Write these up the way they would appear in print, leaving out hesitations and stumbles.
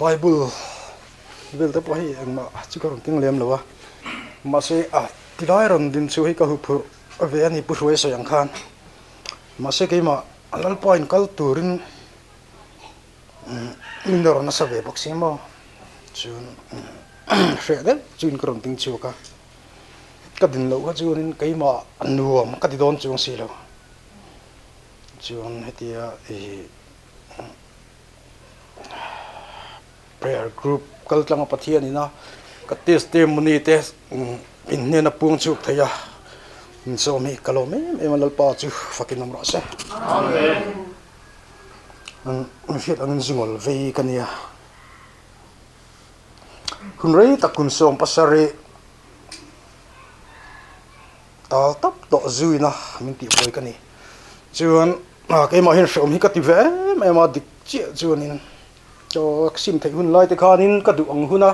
Bible vel te pawh hei engmah chu ka rawn keng lem lo a, mahse a tilai rawn din chu hei ka huphurh ve a ni Pu Hruaia sawi ang khan, mahse keimah Lalpa in kal turin min rawn nasa ve bawk si maw chuan hreh deuh chuin ka rawn ding chhuak a, ka din loh kha chuanin keimah nuam ka ti dawn chuang si lo chuan hetia ih. Prayer group kal tlanga Pathian ina ka testimony te in hnena puang chhuak thei a min sawm hi ka lawm em em a Lalpa chu fakin awm rawh se. Amen. Min hriat angin zingol vei ka nia. Hun rei tak kun 70 tal tap tawh zuina min tihbuai ka ni. Chuan A keimah hian hrehawm hi ka ti ve em em a, dik chiah chuanin chaw ka sim theih hun lai te khanin ka duh ang hun a,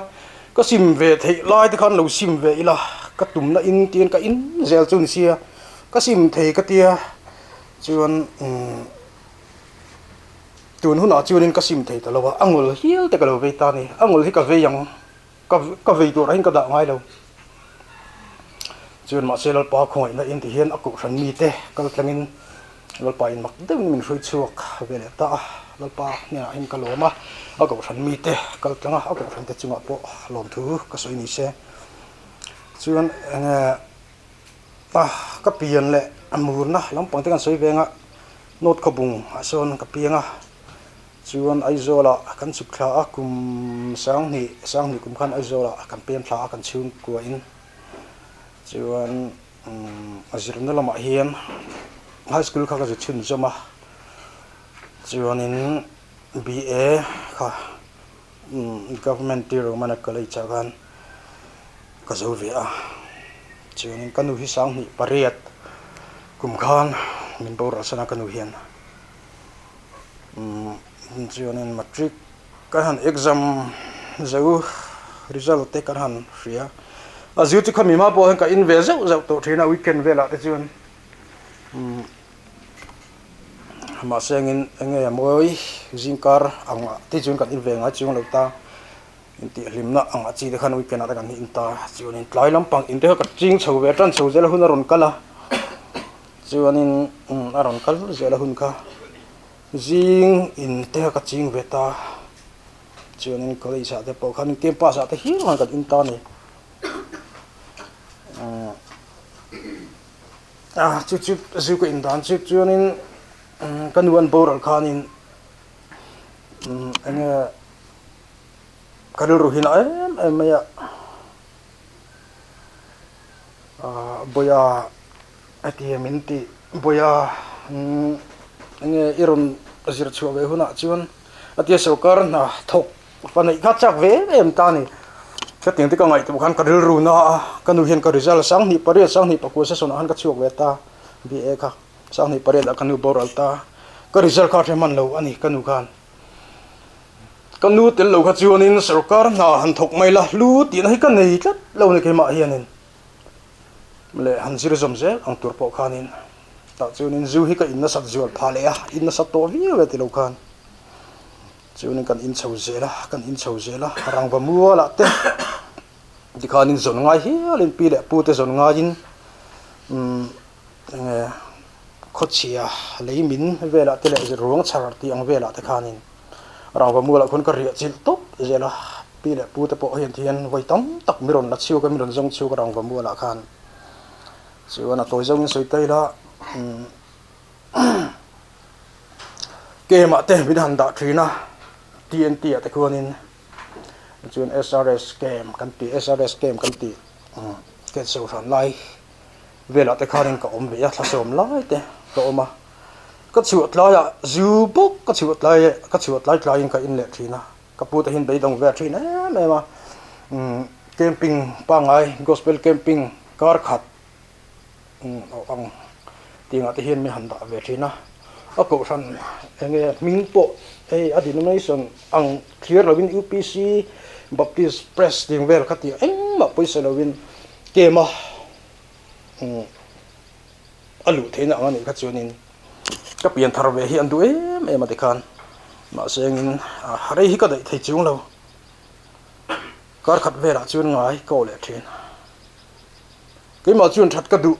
ka sim ve theih lai te khan lo sim ve ila ka tumna in tiin ka in zel chu ni sia, ka sim thei ka tia chuan umm tun hunah chuanin ka sim thei ta lo a, a ngawl hial te ka lo vei ta a ni, a ngawl hi ka vei ang. Ka ka vei tur ahin ka dah ngai lo. Chuan mahse Lalpa khawngaihna in ti hian a kohhran mite kal tlangin Lalpa in mak deuhin min hruai chhuak ve leh ta a, Lalpa hnenah hian ka lawm a, a kohhran mite kal tlang a, a kohhran te chungah pawh lawmthu ka sawi ni se. Chuan enge a ka pian leh a murna lampang te kan sawi veng a, North Khawbung ah sawn ka piang a. Chuan Aizawlah kan chhuk thla a, kum 2000, 2000 kum khan Aizawlah kan pem thla a kan chhungkua in. Chuan a zirna lamah hian high school kha ka zir chhunzawm a, chuanin BA kha Government Tirumana College ah khan ka zo ve a. Chuanin ka nu hi 2008 kum khan min boral san a ka nu hian. Chuanin matric kan han exam zo result te kan han hria a zir chu khami hma pawh hian ka in ve zeuh zeuh tawh thin a weekend velah te chuan mahse engin enge mawi zingkar ang ah te chuan kan in ve ngai chuang lo ta intihhlimna ang ah chi te khan weekend ah te kan in ta chuanin tlai lampang in te kha ka ching chho ve tan chho zel a hun a rawn kal a. Chuanin a rawn kal zel a hun kha zing in te ka ching ve ta chuanin college ah te pawh khan campus ah te hial khan kan in ta a ni a chu chu zu ka in dan chu chuanin ka nu an boral khanin enge ka rilru hi na em em mai a Bawiha heti min tih Bawiha enge i rawn zir chhuah ve hunah chuan a tia sorkar hna thawk fa neih kha chak ve em em ta a ni. Ka tiang te ka ngaihtuah khan ka rilru na a, ka nu hian ka result 28 29 session ah khan ka chhuak ve ta BA kha 28 ah ka nu boral ta ka result kha a hre hman lo a ni ka nu khan. Ka nu tel lo kha chuanin sorkar hna han thawk mai la hlu tihna hi ka nei tlat lo ni keimah hianin leh han zir zawm zel ang tur pawh khanin tah chuanin zu hi ka in nasat zual phah leh a, in nasat tawh viau e ti lo khan chuanin kan in chho zel a, kan in chho zel a rangva mualah te tikhanin zawn ngai hialin pi leh pu te zawn ngaiin umm enge khawchhia lei min velah te leh ruang chhar tih ang velah te khanin rangva mualah khuan ka riah chilh tawp zel a, pi leh pu te pawh hian thian vawi tam tak mi rawn la chhuak a mi rawn zawng chhuak a rangva mualah khan chuan a tawi zawngin sawi ta ila umm kemah te min han dah thin a TNT ah te khuanin chuan SRS camp kan tih SRS camp kan tih ken sohran lai. Velah te khanin ka awm ve a, thlasawm lai te ka awm a, ka chhuah tlaiah zu bawk ka chhuah tlai ka chhuah tlai tlaiin ka in leh thin a, ka pu te hian beidawng ve thin em em a, umm camping pangngai gospel camping kar khat umm ang tingah te hian min han dah ve thin a, a kohhran enge hming pawh hei a denomination ang thlir lovin UPC Baptist Press tih vel kha tih engmah pawisa lovin camp a. A luh theihna ang a nih kha chuanin ka pian thar ve hi an duh em em a tikhan mahse engin rei hi ka daih thei chung lo. Kar khat velah chuan ngai ka aw leh thin. Keimah chuan that ka duh,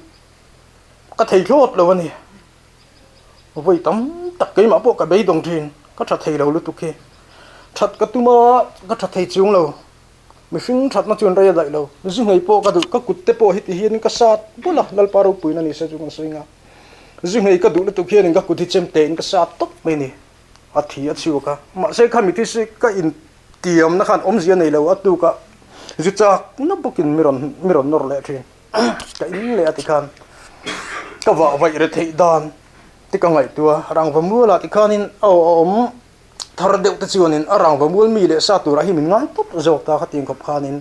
ka thei thlawt lo a ni. Vawi tam tak keimah pawh ka beidawng thin, ka tha thei lo lutuk hi. That ka tum a, ka tha thei chung lo. Mihring thatna chuan rei a daih lo. Zu ngei pawh ka duh, ka kut te pawh heti hianin ka sat bul a, Lalpa ropuina ni se chu kan sawi nga. Zu ngei ka duh lutuk hianin ka kut hi chem tein ka sat tawp mai ni. A thi a chhuak a, mahse kha mithi si ka in tiamna khan awmzia nei lo a tuk a, zu chak na bawkin mi rawn mi rawn nawr leh thin. Ka in leh a tikhan ka vah vaih re theih dan te ka ngaihtuah a, rangva mualah tikhanin a awm thar deuh te chuanin a rangva mual mi leh sa turah hi min ngai tawp zawk ta khatiang khawp khanin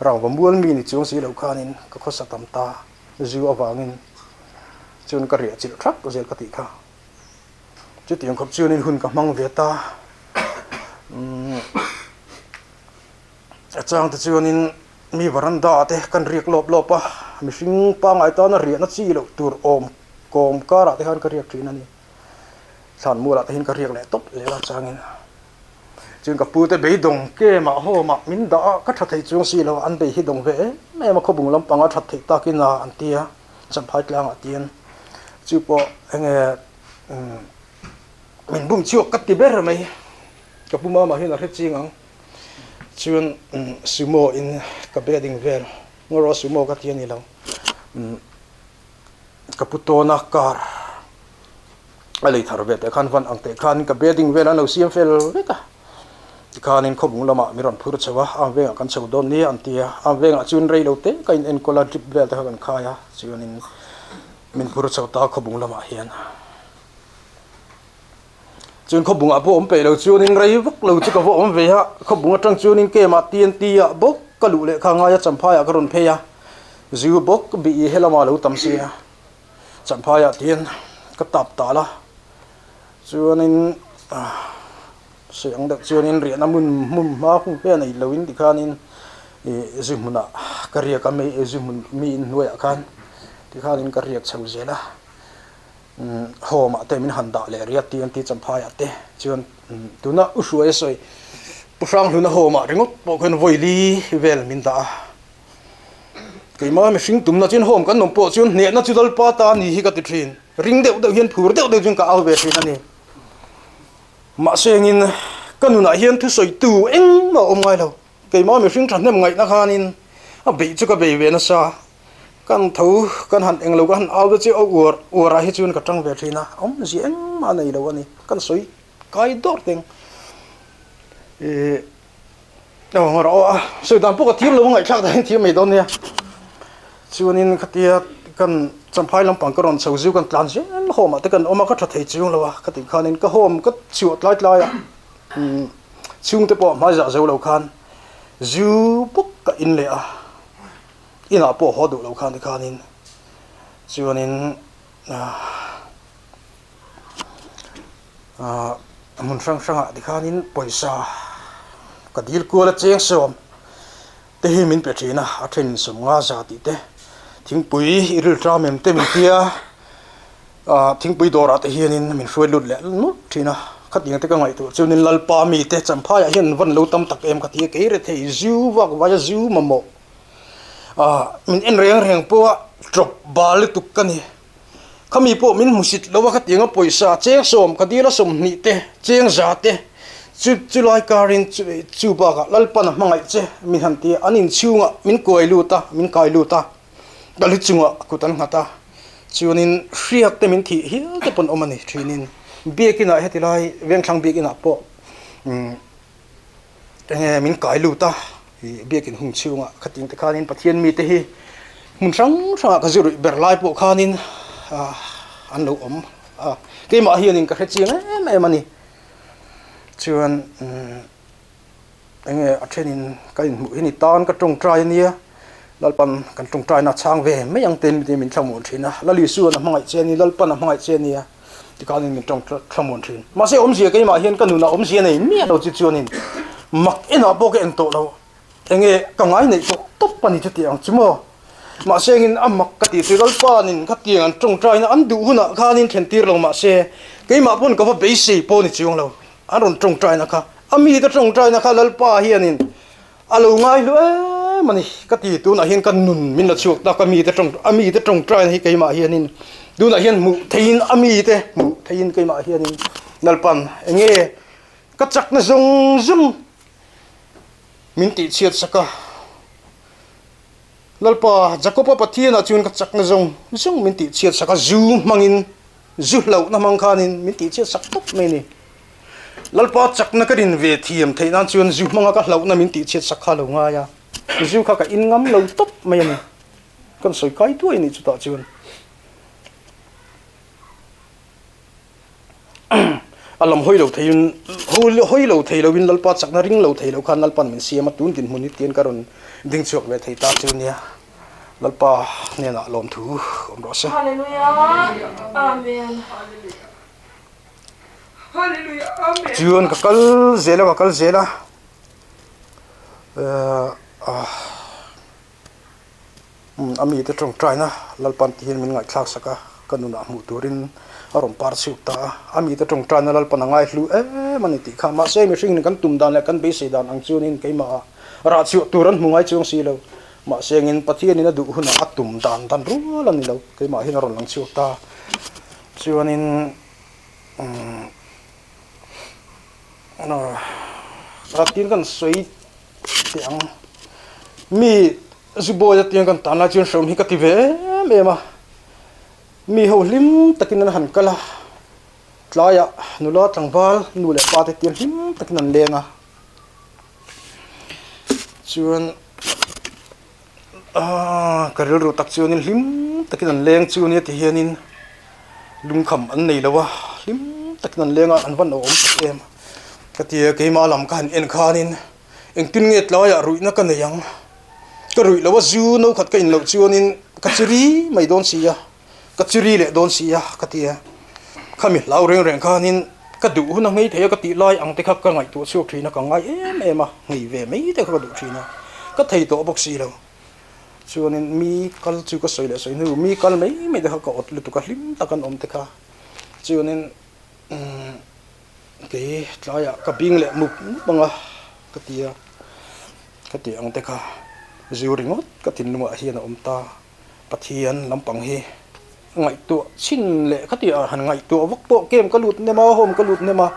rangva mual mi ni chuang si lo khanin ka khawsa tam ta zu avangin chuan ka riah chilh thak zel ka tih kha. Chutiang khawp chuanin hun ka hmang ve ta. Umm a chang te chuanin mi varanda ah te kan riak lawp lawp a, mihring pangngai tana riahna chi loh tur awm kawm karah te khan ka riak thin a ni. Thlan mualah te hian ka riak leh tawp zel a changin chuan ka pu te beidawng kemah hawmah min dah a, ka tha thei chuang si lo a, an bei hi dawng ve em em a, khawbung lampanga that theih takin a an ti a. Champhai tlangah tian chu pawh enge min bum chhuak ka ti ber mai ka pu mama hian a hre ching ang chuan sumo in ka bedding vel ngaw sumo ka ti a ni lo ka pu tawna car a lei thar ve teh khan van ang teh khan ka bedding vel an lo siam fel vek a tikhanin khawbung lamah mi rawn phur chho a ang vengah kan chho dawn nia an ti a ang vengah chuan rei lo te ka in enkawl a drip vel te kha kan khai a chuanin min phur chho ta khawbung lamah hian chuan khawbungah pawh awm peih lo chuanin rei vak lo chu ka va awm ve a khawbung atang chuanin kemah TNT ah bawk ka luh leh kha ngai a champhai ah ka rawn phei a zu bawk bih helamah a lo tam si a. Champhaiah tihian ka tap tal a, chuanin sawi ang deuh chuanin riahna hmun hmun hma hung hle a nei loin tikhanin ih zu hmunah ka riak a mi zu hmun mi inhnuaiah khan tikhanin ka riak chho zel a, umm home ah te min han dah leh riat tih an ti Champhaiah te chuan tuna u Hruaia sawi Pu Hranghluna home ah ringawt pawh khan vawili vel min dah a. Keimah mihring tumna chuan home kan awm pawh chuan hnehna chu Lalpa ta a ni hi ka ti thin. Ring deuh deuh hian phur deuh deuh chuan ka au ve thin a ni. Mahse engin ka nunah hian thusawitu engmah a awm ngai lo. Keimah mihring thahnem ngaihna khanin a beih chu ka bei ve nasa. Kan tho kan han englo ka han au te chu a uar uarah hi chuan ka tang ve thin a, awmzia engmah a nei lo a ni. Kan sawi kai dawr teng. Ih. Aw rawh aw a sawi dan pawh ka thiam lo a ngaihthlak dan hi thiam mai dawn nia chuanin khatia kan champhai lampang ka rawn chho ziu kan tlan zel home ah te kan awm a ka tha thei chiang lo a ka tih khanin ka home ka chhuah tlai tlai a umm chhungte pawh hmai zah zo lo khan zu bawk ka in leh a inah pawh haw duh lo khan tikhanin chuanin ah. Ahh hmun hrang hrangah tikhanin pawisa ka dil kual a cheng sawm te hi min pe thin a, a then sawm nga za tih te thingpui i ril tram em te min tia ahh thingpui dawrah te hianin min hruai lut leh nawlh thin a, khatiang te ka ngaihtuah chuanin Lalpa mite Champhaiah hian an van lo tam tak em ka ti a, kei rethei zu vak vaia zu mamawh ahh min en reng reng pawh a tawp bal lutuk ka ni. Khami pawh min hmusit lo a, khatiang a pawisa cheng sawm ka dil a 20 te, cheng za te chu chulai karin chu bakah Lalpan a hmangaih che min han ti a, an inchhungah min kuai lut a, min kai lut a, ka lu chungah kut an nghat a, chuanin hriak te min thih hial te pawn awm a ni thinin biakinah heti lai Vengthlang biakinah pawh umm. Enge min kai lut a, ih biakin hung chhungah khatin te khanin Pathian mite hi hmun hrang hrangah ka zir ber lai pawh khanin ah an lo awm a, keimah hianin ka hre chiang em em a ni. Chuan umm enge a thenin ka inhmuh hi ni tan ka tawngtai a nia, Lalpan kan tawngtaina chhang ve mai ang te min thlamuan thin a, Lal Isuan a hmangaih che a ni, Lalpan a hmangaih che a nia. Tikhanin min tawng thlamuan thin. Mahse awmzia keimah hian ka nunah awmzia nei miah lo chu chuanin mak enah pawh ka en tawh lo. Enge ka ngai neih tawh tawp a ni chu tih ang chu maw. Mahse engin a mak ka tih chu Lalpanin khatiang an tawngtaina an duh hunah khanin thlen tir lo mahse keimah pawn ka va beisei pawh ni chuang lo. An rawn tawngtaina kha a mite tawngtaina kha Lalpa hianin. A lo ngai hlu em a ni ka ti. Tunah hian ka nun min la chhuak ta, ka mite tawng a mite tawngtaina hi keimah hianin tunah hian hmuh theihin a mite hmuh theihin keimah hianin Lalpan enge ka chakna zawng zawng min tihchhiat sak a. Lalpa Jakoba Pathianah chuan ka chakna zawng zawng min tihchhiat sak a, zu hmangin zu hlauhna hmang khanin min tihchhiat sak tawp mai a ni. Lalpa chakna ka rin ve thiam theih nan chuan zu hmanga ka hlauhna min tihchhiat sak kha a lo ngai a, zu kha ka in ngam lo tawp mai a ni. Kan sawi kai duai a nih chutah chuan. A lam hawi lo theiin hawi lo thei loin Lalpa chakna ring lo thei lo khan Lalpan min siam a, tun dinhmun hi tian ka rawn ding chhuak ve thei ta chu nia. Lalpa hnenah lawmthu awm rawh se. Hallelujah Amen. Chuan ka kal zel a ka kal zel a a mite tawngtaina Lalpan ti hian min ngaihthlak sak a ka nunah hmuh turin a rawn par chhuak ta a a mite tawngtaina Lalpan a ngaihlu em a ni tih kha mahse mihringin kan tum dan leh kan beisei dan ang chuanin keimah rah chhuah tur an hmu ngai chuang si lo mahse engin Pathianin a duh hunah a tum dan dan rual a ni lo keimah hian a rawn lang chhuak ta chuanin. Tiin kan sawi teh ang. Mi Zubawi atiang kan tan lai chuan hreawm hi ka ti ve em em a. Mi ho hlim takin an han kal a, tlaiah nula tlangval nu leh pa te tiang hlim takin an leng a. Chuan. Aaa ka rilru tak chuanin hlim takin an leng chu ania ti hianin lungkham an nei lo a hlim takin an leng a an van awm tak em ka ti a keimah lam ka han en khanin engtin nge tlaiah ruihna ka nei ang ka ruih loh a zu no khat ka in loh chuanin ka chiri mai dawn si a. Ka chiri leh dawn si a, ka ti a. Khami hlau reng reng khanin ka duh hun a nghei thei a ka tih lai ang te kha ka ngaihtuah chhuak thin a, ka ngai em em a, nghei ve mai te kha ka duh thin a, ka thei tawh bawk si lo. Chuanin mi kal chu ka sawi leh sawi hnu, mi kal mai mai te kha ka awt lutuk a, hlim tak an awm te kha. Chuanin umm kei tlaiah ka bing leh mup mup ang a, ka ti a, ka tih ang te kha zu ringawt ka thinlungah hian a awm ta. Pathian lampang hi ngaihtuah chhin leh khatiah han ngaihtuah vak pawh kem ka lut hnem a, home ka lut hnem a,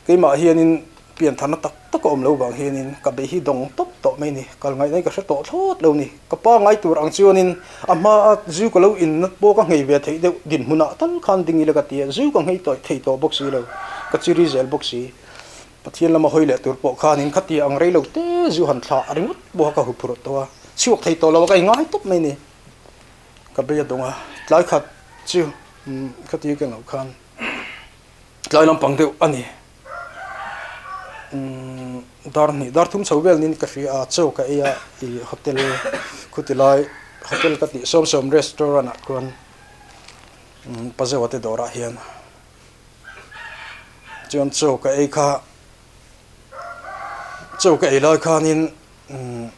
keimah hianin piantharna tak tak a awm lo vang hianin ka bei hi dawng tawp tawh mai a ni, kal ngaihna hi ka hre tawh thlawt lo a ni. Ka pa ngai tur ang chuanin a hmaa zu ka lo in nat pawh ka nghei ve theih deuh dinhmunah tal khan ding ila ka ti a, zu ka nghei tawih thei tawh bawk si lo, ka chiri zel bawk si. Pathian lama hawi leh tur pawh khanin khatiah ang rei lo te zu han thlah ringawt pawh ka huphurh tawh a, chhuak thei tawh lo a ka ingai tawp mai ni. Ka bei a dawng a, tlai khat chu khati ka ngauh khan tlai lampang deuh a ni. Umm dar hnih dar thum chho vel niin ka hria a, chaw ka ei a ih hotel khuti lai hotel ka tih sawmsawm restaurant ah khuan Pazewa te dawrah hian. Chuan chaw ka ei kha chaw ka ei lai khanin umm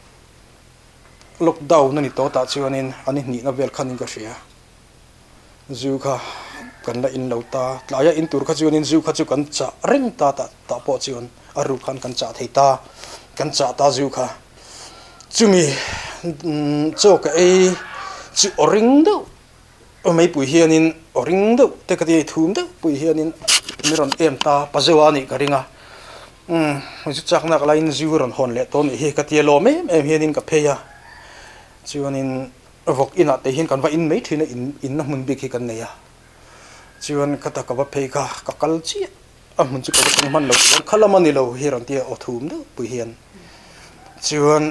lockdown a ni tawh tah chuanin a ni hnihna vel khanin ka hria zu kha kan la in lo ta tlaia in tur kha chuanin zu kha chu kan chah reng ta tah tah pawh chuan a ruk khan kan chah thei ta kan chah ta zu kha chumi umm chaw ka ei chu aw ring deuh. Aw meipui hianin aw ring deuh te ka ti a, thum deuh pui hianin mi rawn em ta Pazewa a nih ka ring a, umm zu chak nak laiin zu rawn hawn leh tawh a nih hi ka ti a, lawm em em hianin ka phei a, chuanin vawk inah te hian kan va in mai thin a, in inna hmun bik hi kan nei a, chuan khata ka va phei kha ka kal chiah a hmun chu ka va tawng hman lo chuan kha lam a ni lo hi rawn ti a, aw thum deuh pui hian chuan.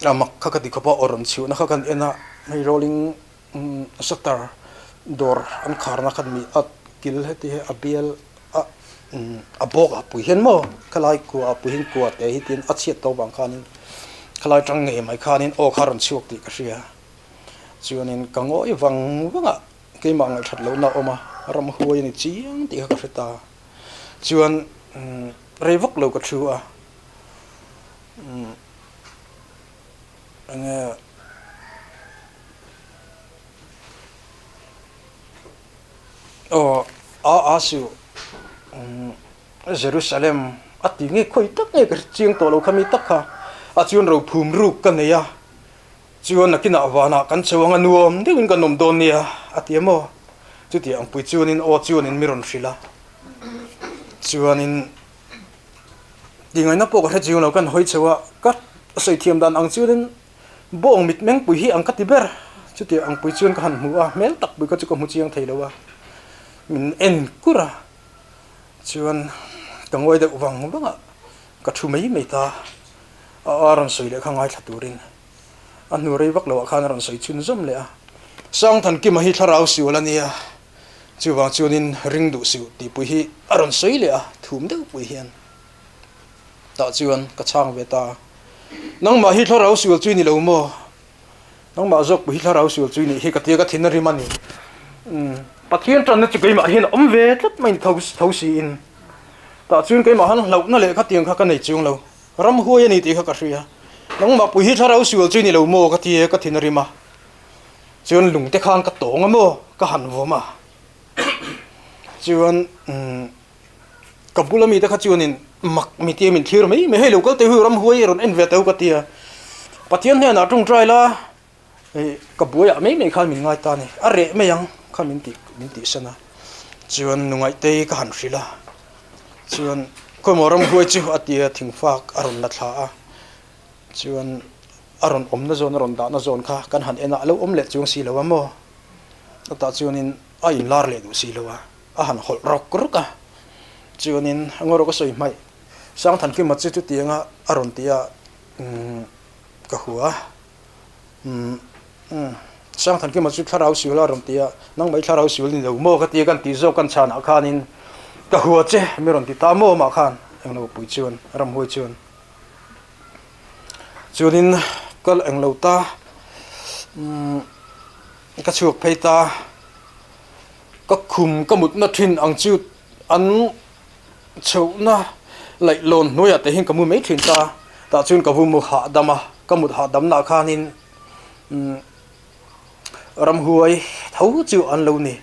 A mak kha ka ti khawp a, aw rawn chhiuhna kha kan en a, hei rolling shutter dawr an kharna kha mi a kil heti hi a bial a a bawk ah pui hian maw khalai kua ah pui hian kua te hi tiin a chhiat tawh vang khanin khalai tang ngei mai khanin aw kha rawn chhuak tih ka hria chuanin ka ngawi vang vang a keimah ngaihthat lohna a awm a ramhuai a ni chiang tih kha ka hre ta chuan rei vak lo ka thu a. Enge aw a a su Jerusalem. A ti nge khawi tak nge ka hre chiang tawh lo kha mi tak kha a chuan ro phum ruk ka nei a, chuan nakinah vanah kan chho ang a nuam deuhin kan awm dawn nia a ti a maw? Chutiang ang pui chuanin aw chuanin mi rawn hrilh a, chuanin tingaihna pawh ka hre chiang lo kan hawi chho a, ka sawi thiam dan ang chuanin bawng mitmeng pui hi ang ka ti ber, chutiang ang pui chuan ka han hmu a, hmel tak pui kha chu ka hmu chiang thei lo a, min en kur a. Chuan ka ngawi deuh vang vang a, ka thu mai mai ta. A a rawn sawi leh kha ngaithla turin a hnu rei vak loah khan a rawn sawi chhun zawm leh a. Sangthankima hi thlarau sual a nia, chuvang chuanin ring duh suh tih pui hi a rawn sawi leh a, thum deuh pui hian. Tah chuan ka chhang ve ta a, Nangmah hi thlarau sual chu i ni lo maw? Nangmah zawk pawh hi thlarau sual chu i nih hi ka tia ka thin a rim a ni. Pathian tanna chu keimah hian a awm ve tlat mai ni tho tho siin. Tah chuan keimah han hlauhna leh khatiang kha ka nei chuang lo. Ramhuai a ni tih kha ka hria. Nangmah pawh hi thlarau sual chu i ni lo maw ka tia ka thin a rim a. Chuan lungte khan ka tawng a maw ka han vawm a. Chuan Ka bula mite kha chuanin mak mi tia min thlir mai mai, hei lo kal teh hu ramhuai rawn en ve teh u ka ti a, Pathian hnenah tawngtai la hei ka buaiah mai mai khan min ngai ta a ni, a reh mai ang kha min tih min tihsan a, chuan nungaihtei ka han hrilh a, chuan khawimaw ramhuai chu a ti a, thingfak a rawn la thla a, chuan a rawn awmna zawn a rawn dahna zawn kha kan han en a, a lo awm leh chuang si lo a maw, chutah chuanin a inlar leh duh si lo a. A han hawlh rawk rawk a, chuanin a ngaw rawk a sawi hmaih. Sangthankima chu chutianga a rawn ti a, umm ka hua a, umm umm Sangthankima chu thlarau sual a rawn ti a, nangmah i thlarau sual ni lo maw ka ti a, kan tih zawk kan chhanah khanin ka hua che mi rawn ti ta maw mah khan englo pui chuan ramhuai chuan chuanin kal englo ta umm ka chhuak phei ta. Ka khum ka mutna thin ang chu an chhohna laih lawn hnuaiah te hian ka mu mai thin ta, tah chuan ka vu mu hahdam a, ka mut hahdamnaah khanin umm ramhuai tho chu an lo ni.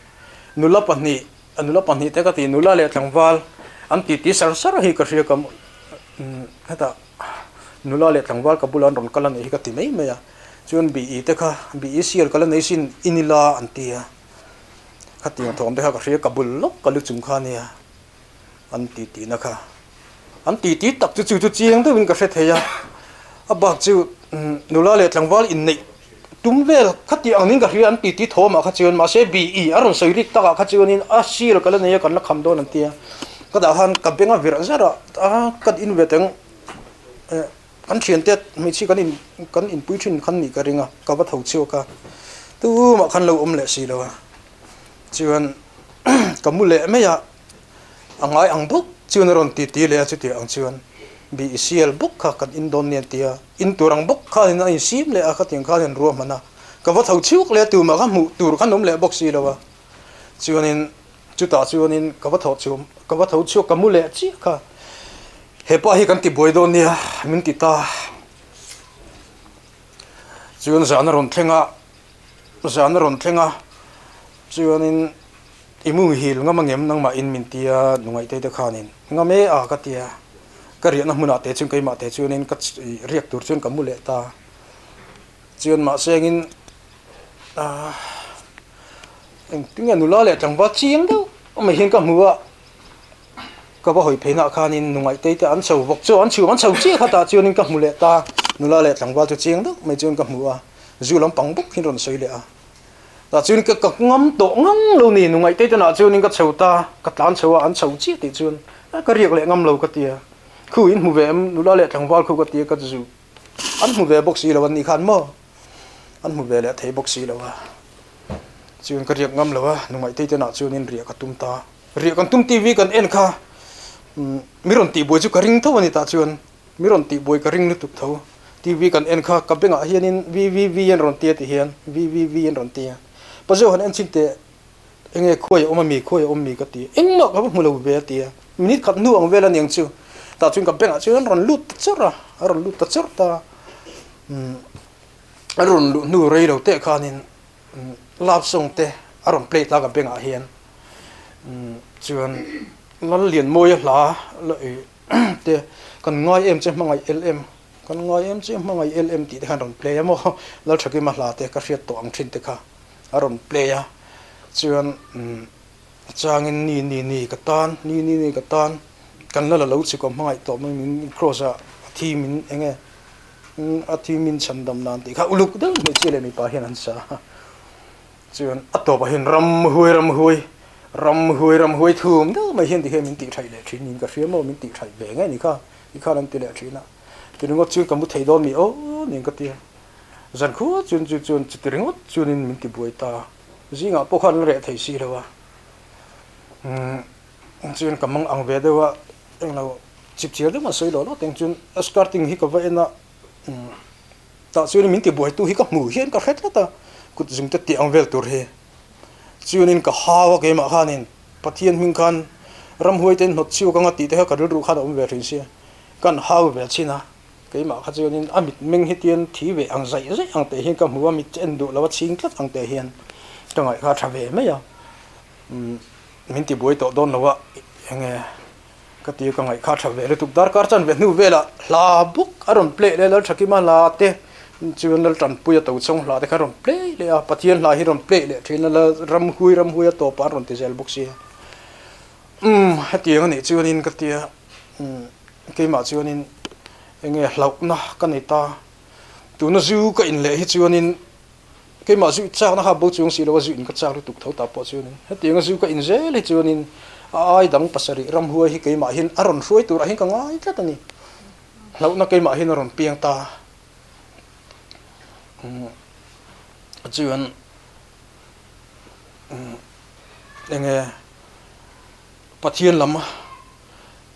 Nula pahnih, nula pahnih te ka ti, nula leh tlangval an titi sar sar hi ka hria ka umm hetah nula leh tlangval ka bulah an rawn kal a nih hi ka ti mai mai a, chuan BE te kha BE sial ka la nei sin i ni la an ti a. Khatiang thawm te kha ka hria ka bul lawk ka lu chung kha ania an ti tihna kha an ti ti tak chu chu chu chiang deuhin ka hre thei a a bak chu nula leh tlangval inneih tum vel khati ang nin ka hria an ti ti thawmah kha chuan mahse BE a rawn sawi rik takah kha chuanin a sir ka la nei a kan la kham dawn an tia ka dah khan ka beng a virh zar a a ka in ve teng eh. Kan thiante hmeichhia kan in kan inpui thin khan nih ka ring a, ka va tho chhuak a, tumah khan lo awm leh si lo a, chuan ka mu leh mai a, a ngai ang bawk chuan a rawn ti ti leh a chutiang ang chuan BECL bawk kha kan in dawn nia tia in tur ang bawk khanin a insim leh a, khatiang khan in ruahman a, ka va tho chhuak leh a tumah kha hmuh tur khan awm leh bawk si lo a, chuanin Chutah chuanin ka va tho chhuak ka va tho chhuak ka mu leh chiah kha. Hepa hi kan ti buai dawn nia min ti ta. Chuan zan a rawn thleng a, zan a rawn thleng a, chuanin i muhil ngam angem nangmah in min ti a nungaih te khanin ngam e a ka ti a. Ka riahna hmunah te chuan keimah te chuanin ka riak tur chuan ka mu leh ta. Chuan mahse engin ahh. Engtin nge nula leh tlangval chiang deuh mai hian ka hmu a, ka va hawi pheihnah khanin nungaih te an chho bawk chu an chhum an chho chiah kha tah chuanin ka hmu leh ta, nula leh tlangval chu chiang deuh mai chuan ka hmu a, zu lampang bawk hian rawn sawi leh a, tah chuan ka ka ngam tawh ngang lo ni nungaih te tenah chuanin ka chho ta, ka tlan chho a an chho chiah tih chuan ka riak leh ngam lo ka ti a, khu in hmu ve em nula leh tlangval khu ka ti a ka zu an hmu ve bawk si lo an nih khan maw an hmu ve leh thei bawk si lo a. Chuan ka riak ngam lo a, nungaih te nah chuanin riah ka tum ta. Riah kan tum TV kan en kha mi rawn tih buai chu ka ring tho a ni tah chuan mi rawn tih buai ka ring lutuk tho. TV kan en kha ka bengah hianin VVV an rawn ti a ti hian VVV an rawn ti a. Pazo han en chhin teh enge khuai a awm a mi khuai a awm mi ka ti engmah ka va hmu lo ve a ti a. Minute khat hnu ang vel a niang chu tah chuan ka bengah chuan an rawn lut ta chawrh a, a rawn lut ta chawrh ta. A rawn luh hnu rei lo teh khanin love song te a rawn play ta ka bengah hian chuan Lallianmawia hla. te kan ngai em che hmangaih el em kan ngai em che hmangaih el em tih te khan rawn play a maw Lalthakima hla te ka hriat tawh ang thin te kha a rawn play a chuan umm a changin ni ni ni ka tan ni ni ni ka tan kan la la lo chhuk a hmangaih tawh mai min cross a a thi min eng nge a thi min chhan dam nan tih kha uluk deuh hmeichhia leh mipa hian an sa a. Chuan a tawpah hian ramhuai ramhuai ramhuai ramhuai thum deuh mai hian tikhian min tih thaih leh thin niin ka hria maw min tih thaih ve ngei ni kha tikhan an ti leh thin a ti ringawt chuan ka mu thei dawn mi aw niin ka ti a zan khuat chuan chu chuan chuti ringawt chuanin min ti buai ta zingah pawh khan la reh thei si lo a umm chuan ka mang ang ve deuh a englo chip chiar deuh a sawi lo lo teng chuan a starting hi ka va en a umm. Tah chuanin min tibuaitu hi ka hmu hian ka hre tlat a, kut zung te tih ang vel tur hi. Chuanin ka hau a keimah khanin Pathian hming khan ramhuai te hnawt chhuak anga tih te kha ka rilru khan a awm ve thin sia. Kan hau ve chin a, keimah kha chuanin a mitmeng hi tian thi ve ang zaih zaih ang teh hian ka hmu a, mit en duh lo a chhing tlat ang teh hian ka ngaih kha a tha ve mai a. Min tibuai tawh dawn lo a, enge. Ka ti ka ngaih kha tha ve lutuk darkar chan ve hnu velah hla bawk a rawn play leh Lalthakima hla te chuan Laltanpui a to chhawng hla te kha a rawn play leh a Pathian hla hi a rawn play leh thin a Lal ramhui ramhui a tawpah an rawn ti zel bawk sia umm hetiang a nih chuanin ka tia umm keimah chuanin eng nge hlauhna ka nei ta tuna zu ka in leh hi chuanin Keimah zu chakna kha bo chuang si lo a, zu in ka chak lutuk tho ta pawh chuanin hetianga zu ka in zel hi chuanin a ai dang pasarih ramhuai hi keimahin a rawn hruai turah hian ka ngai tlat a ni. Hlauhna keimahin a rawn piang ta. Chuan enge Pathian lam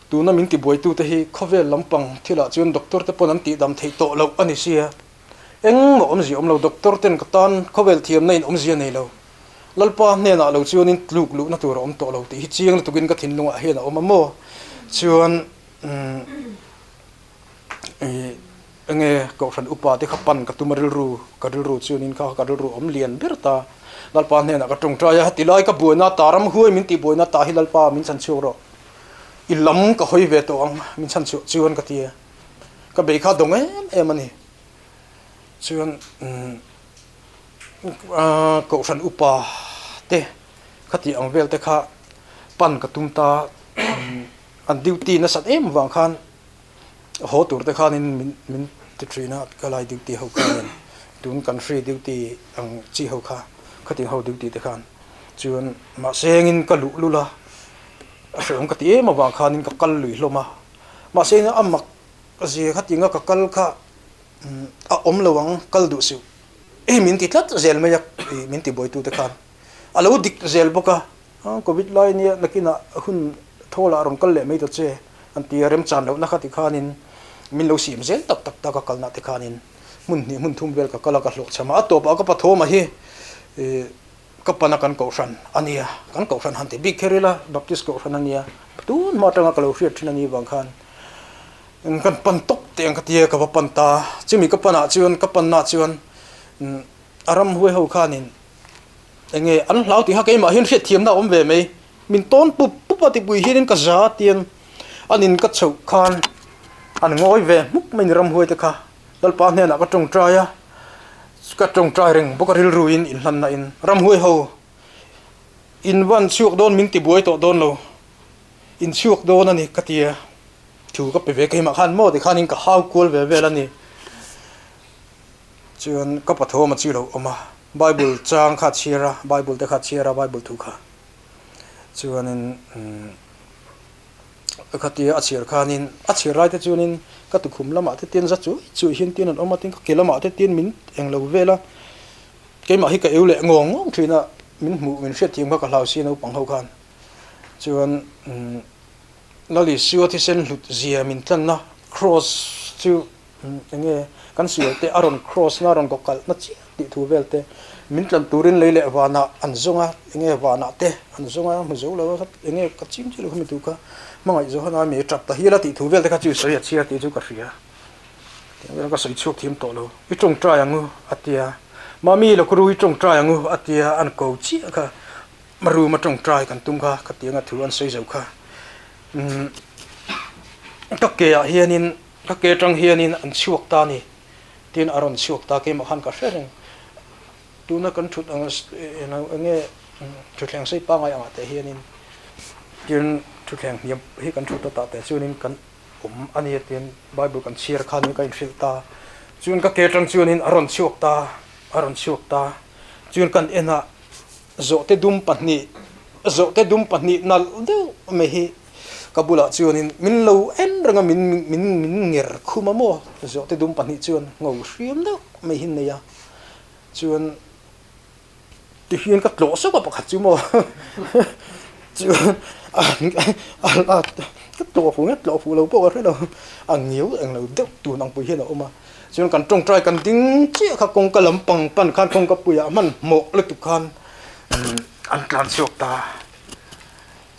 tuna min tibuaitute hi khawvel lampang thilah chuan doctor te pawn an tihdam theih tawh loh a ni sia. Engmah awmzia awm lo, doctor ten ka tan khawvel thiamna in awmzia nei lo. Lalpa hnenah lo chuanin tluk luhna tur a awm tawh lo tih hi chiang lutukin ka thinlungah hian a awm a maw? Chuan ih enge kohhran upa te kha pan ka tum a rilru, ka rilru chuanin kha ka rilru awm lian ber ta. Lalpa hnenah ka tawngtai a, tilai ka buaina ta ramhuai min tih buaina ta hi Lalpa min chhan chhuak rawh. I lam ka hawi ve tawh ang min chhan chhuah chuan ka ti a. Ka bei kha dawng em em a ni. Chuan Kohhran upa te khati ang vel te kha pan ka tum ta an duty nasat em vang khan haw tur te khanin min min ti thin a ka lai duty ho khanin tun kan hri duty ang chi ho kha khati ho duty te khan chuan mahse engin ka luh lul a a hrehawm ka ti em avang khanin ka kal lui hlawm a mahse a mak Zia kha tinga ka kal kha a awm lo ang, kal duh suh. Hei min ti tlat zel mai a, min ti buaitute khan. A lo dik zel bawk a, Covid lai nia nakinah hun thawlah a rawn kal leh mai ta che an ti a, remchan lohna kha ti khanin min lo siam zel tak tak tak a kalna te khanin hmun hnih hmun thum vel ka kal a, ka hlawhchham a, a tawpah ka pathawm a hi Ka pana kan kohhran a nia, kan kohhran han ti bik kher ila, Baptist kohhran a nia, tun hma atanga ka lo hriat thin a nih vang khan kan pan tawp teh ang ka tia ka va pan ta. Chumi ka panah chuan ka panna chuan a ramhuai ho khanin eng nge an hlau tih kha keimah hian hriatthiamna a awm ve mai, min tawn pup pup a tipui hianin ka za tian an in ka chhoh khan an ngawi ve hmuk mai ni ramhuai te kha. Lalpa hnenah ka tawngtai a, ka tawngtai reng bawk a rilruin inhlanna in ramhuai ho in van chhuak dawn min ti buai tawh dawn lo, in chhuak dawn a ni ka ti a, thu ka pe ve keimah khan maw tikhanin ka hau kual ve vel a ni. Chuan ka pathawm a chi lo awm a, Bible chang kha a chhiar a, Bible te kha a chhiar a, Bible thu kha chuanin umm. Khatia a chhiar khanin a chhiar lai te chuanin ka tukhum lamah te tin za chuai chuai hian tin an awm a tin ka ke lamah te tin min englo vel a keimah hi ka eu leh ngawng ngawng thin a min hmuh min hriat thiam kha ka hlau si naupang ho khan chuan umm Lalisua thisen hlut zia min tlanna cross chu Enge kan sual te a rawn cross na a rawn kawkalh na chiah tih thu vel te min tlan turin lei leh vanah an zawng a, enge vanah te an zawng a hmu zo lo a, enge ka chim chiah lo khami thu kha hmangaih Johana mi tap ta hial a tih thu vel te kha chu sawi a chhiar tih chu ka hria. Tiang vel ka sawi chhuak thiam tawh lo, i tawngtai ang u a tia, Mami Lokuru i tawngtai ang u a tia an ko chiah kha room a tawngtai kan tum kha khatianga thu an sawi zo kha. ka ke ah hianin ka ke atang hianin an chhuak ta a ni tiin a rawn chhuak ta keimah khan ka hre reng. Tuna kan thut ang enge thutthleng sei pangai angah te hianin tin thutthleng hniam hi kan thut a tah te chuanin kan awm a ni tiin Bible kan chhiar khanin ka inhrilh ta. Chuan ka ke atang chuanin a rawn chhuak ta a rawn chhuak ta. Chuan kan enah zawhte dum pahnih zawhte dum pahnih nalh deuh mai hi ka bulah chuanin min lo en reng a min min min nger khum a maw zawhte dum pahnih chuan ngho hriam deuh mai hi nei a. Chuan tihian ka tlawh sawk a pakhat chu maw chuan a ka tlawh fuh nge tlawh fuh lo pawh ka hre lo a ngiau eng lo deuh tun ang pui hian a awm a chuan kan tawngtai kan ding chiah kha kawngka lampang pan khan kawngka puiah hmanhmawh lutuk khan an tlan chhuak ta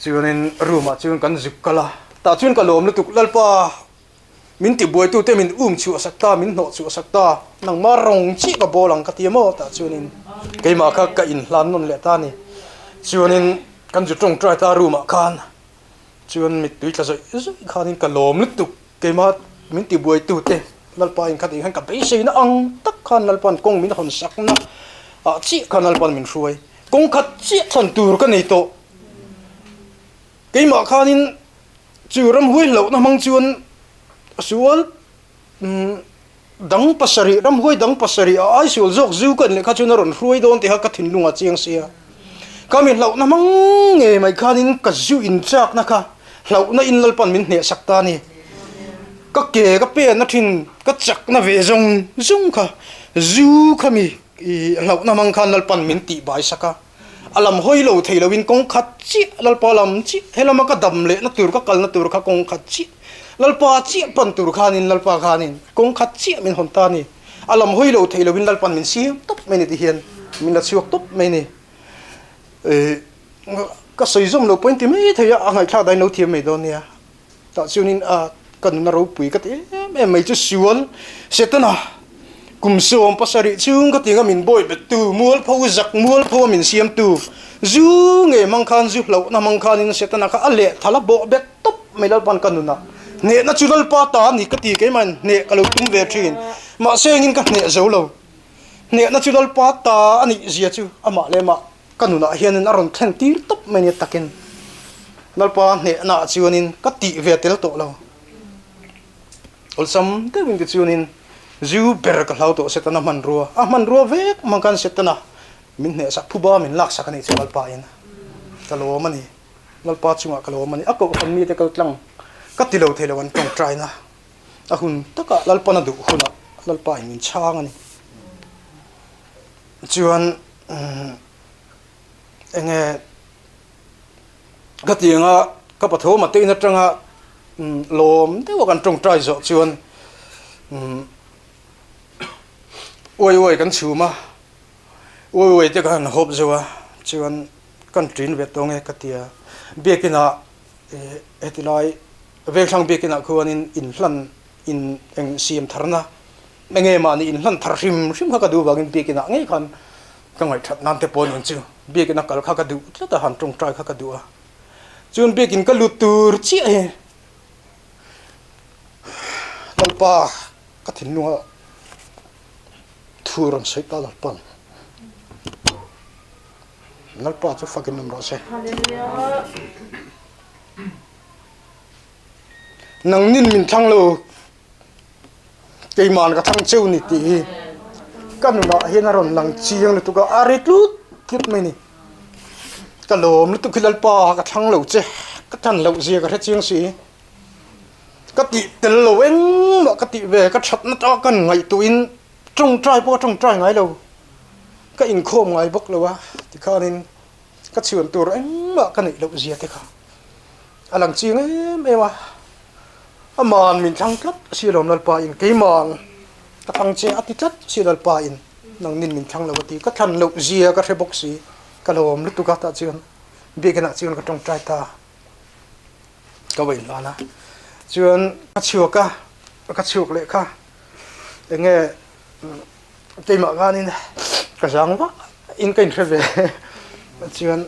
chuanin room ah chuan kan zuk kal a tah chuan ka lawm lutuk Lalpa. Min tibuaitute min um chhuah sak ta, min hnawh chhuah sak ta, nangmah rawng chiah ka bawl ang ka ti a maw? Tah chuanin keimah kha ka inhlan nawn leh ta a ni. Chuanin kan zu tawngtai ta room ah khan chuan mittui tla zawih zawih khanin ka lawm lutuk keimah min tibuaitute Lalpa in khatih khan ka beiseina ang tak khan Lalpa'n kawng min hawn sakna ah chiah khan Lalpa'n min hruai. Kawng khat chiah chhan tur ka nei tawh. Keimah khanin Chu ramhuai hlauhna hmang chuan sual dang pasarih, ramhuai dang pasarih a ai sual zawk zu ka en leh kha chuan a rawn hruai dawn tih kha ka thinlung a chiang sia. Ka mi hlauhna hmang ngei mai khanin ka zu inchakna kha hlauhna in Lalpan min hnehsak ta a ni. Ka ke ka penna thin ka chakna ve zawng zawng kha zu kha mi hlauhna hmang khan Lalpan min tihbai sak a. A lam hawi lo thei loin kawng khat chiah Lalpa lam chiah helama ka dam lehna tur ka kalna tur kha kawng khat chiah Lalpa chiah pan tur khanin Lalpa khanin kawng khat chiah min hawn ta a ni. A lam hawi lo thei loin Lalpan min siam tawp mai ni tihian min la chhuak tawp mai ni. Ka sawi zawm lo pawh in ti mai thei a, a ngaihthlak dahin lo thiam mai dawn nia. Tah chuanin a ka nuna ropui ka ti em em mai chu sual Setana kum sawm pasarih chhung ka tinga min bawi bettu mualpho zak mualpho a min siamtu zu nge hmang khan zu hlauhna hmang khanin Setana kha a leh thal a bawh bet tawp mai Lalpan ka nuna hnehna chu Lalpa ta a ni ka ti keimah hneh ka lo tum ve thin mahse engin ka hneh zo lo hnehna chu Lalpa ta a nih zia chu amah leh amah Ka nunah hianin a rawn thlen tir tawp mai nia takin Lalpa hnehnaah chuanin ka tih ve tel tawh lo. Awlsam deuhin tichuanin zu ber ka hlau tawh Setana hmanrua a hmanrua vek hmang khan Setana min hnehsak phuba min laksak a nih chu Lalpa in ka lawm a ni. Lalpa chungah ka lawm a ni. A kohhran mite kal tlang ka ti lo thei lo an tawngtaina a hun takah Lalpana duh hunah Lalpa in min chhang a ni. Chuan enge ka ti anga ka pathawma te in atanga lawm deuh a kan tawngtai zawh chuan uai uai kan chhum a, uai uai te khan hawp zeuh a chuan kan ṭin ve tawng e ka ti a, biakin ah heti lai vengthlang biakin ah khuanin inhlan in eng siam tharna Enge mahni inhlan thar hrim hrim kha ka duh vangin biakin ah ngei khan ka ngaihthat nan te pawh nen chu biakin a kal kha ka duh tlat a, han tawngtai kha ka duh a. Chuan biakin ka lut tur chiah hi Lalpa ka thinlunga thu rawn sawi ta Lalpa'n Lalpa chu fakin awm rawh se. Nangnin min thlang lo. Keima'n ka thlang cheu ni tih hi ka nunah hian a rawn lang chiang lutuk a, a ri tlut tlut mai ni. Ka lawm lutuk hi Lalpa ka thlang lo che, ka thlan loh zia ka hre chiang si. Ka tih tel lo engmah ka tih ve, ka thatna taka kan ngaihtuahin tawngtai pawh ka tawngtai ngai lo, ka inkhawm ngai bawk lo a tikhanin ka chhuan tur engmah ka neih loh zia te kha a lang chiang em em a. Aman min thlang tlat si lawm Lalpa in keiman ka thlang che a ti tlat si Lalpa in nangnin min thlang lo a ti ka thlan loh zia ka hre bawk si ka lawm lutuk a tah chuan biakin ah chuan ka tawngtai ta ka va inhlan a chuan ka chhuak a ka chhuak leh kha enge keimah khanin ka zang vak in ka inhre ve chuan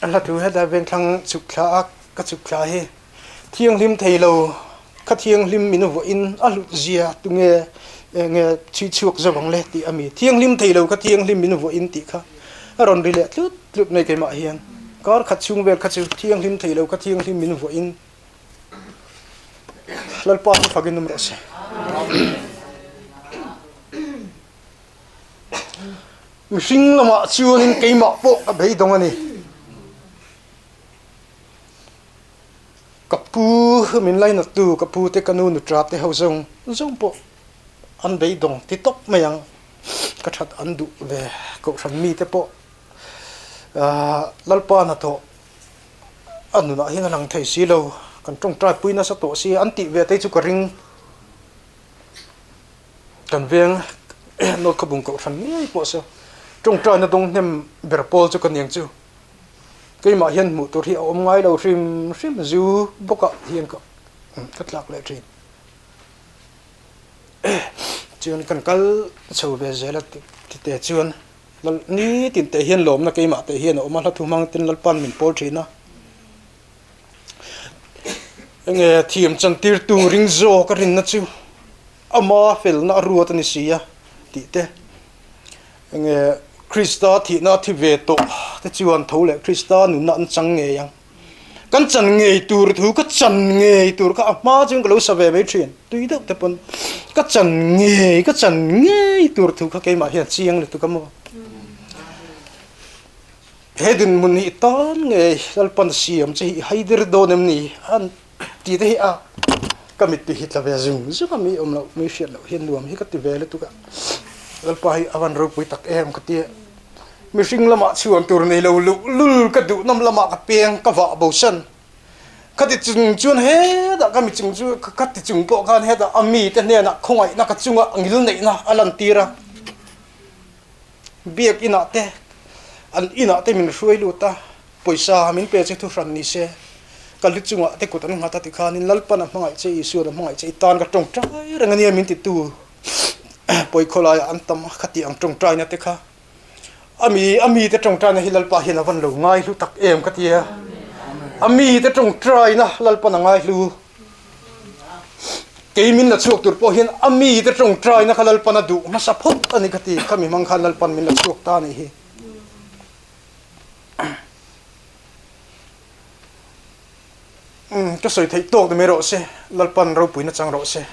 a hla thu heta vengthlang chhuk thla a ka chhuk thla hi. Thianghlim thei lo kha thianghlim min vuahin a hlut zia tunge enge chhui chhuak zo ang le tih a mi. Thianghlim thei lo kha thianghlim min vuahin tih kha a rawn ri leh tlut tlut mai keimah hian. Kar khat chhung vel kha chu thianghlim thei lo kha thianghlim min vuahin Lalpa chu fakin awm rawh se. Mihring lamah chuanin keimah pawh ka beidawng a ni. Ka pu min lainattu ka pu te ka nu nutra te ho zawng zawng pawh an beidawng ti tawp mai ang. Ka that an duh ve kohhran mite pawh Lalpa hnathawh a nunah hian a lang thei si lo. Kan tawngtai pui nasa tawh si an tih ve te chu ka ring. Kan veng North Khawbung kohhran ngei pawh saw tawngtaina dawng hnem ber pawl chu ka niang chu. Keimah hian hmuh tur hi a awm ngai lo hrim hrim zu bawkah hian ka ka tlak leh thin. Chuan kan kal chho ve zel a tite chuan nitin teh hian lawmna keimah teh hian a awm a, hla thu hmang ten Lalpa'n min pawl thin a. Enge thiam chantir tur ring zawk a rinna chu ama felna a ruat a ni si a tih te. Enge Krista thihna thi ve tawh te chuan tho leh Krista nunna an chang ngei ang. Kan chan ngei tur thu ka chan ngei tur kha a hma chuan ka lo sa ve mai thin. Tui deuh te pawn ka chan ngei ka chan ngei tur thu kha keimah hian chiang lutuk a maw. He dinhmun hi i tan ngei Lalpan siam che hi i haidir dawn em ni? An ti te hi a ka mittui hi tla ve zung zung a, mi awm loh mi hriat loh hian nuam hi ka ti ve lutuk a, Lalpa hi a van ropui tak em ka ti a, mihring lamah chhuan tur nei lo luh lul ka duh nawm lamah ka peng ka vah bosan ka ti chung chuan hetah ka mi chung chu ka ti chung pawh khan hetah a mite hnenah khawngaihna ka chunga ngil neihna a lantir a. Biak inah te, an inah te min hruai lut a, pawisa min pe che thu hran ni se, ka lu chungah te kut an nghat a tikhanin Lalpan a hmangaih che, Isuan a hmangaih che, i tan ka tawngtai reng ania min titu pawikhawh laiah an tam a, khati ang tawngtaina te kha a mi a mite tawngtaina hi Lalpa hian a van lo ngaihlu tak em ka ti a, a mite tawngtaina Lalpan a ngaihlu. Kei min la chhuak tur pawh hian a mite tawngtaina kha Lalpan a duh hmasa phawt a ni ka ti. Khami hmang khan Lalpan min la chhuak ta a nih hi. Ka sawi theih tawk ni mai rawh se, Lalpan ropuina chang rawh se.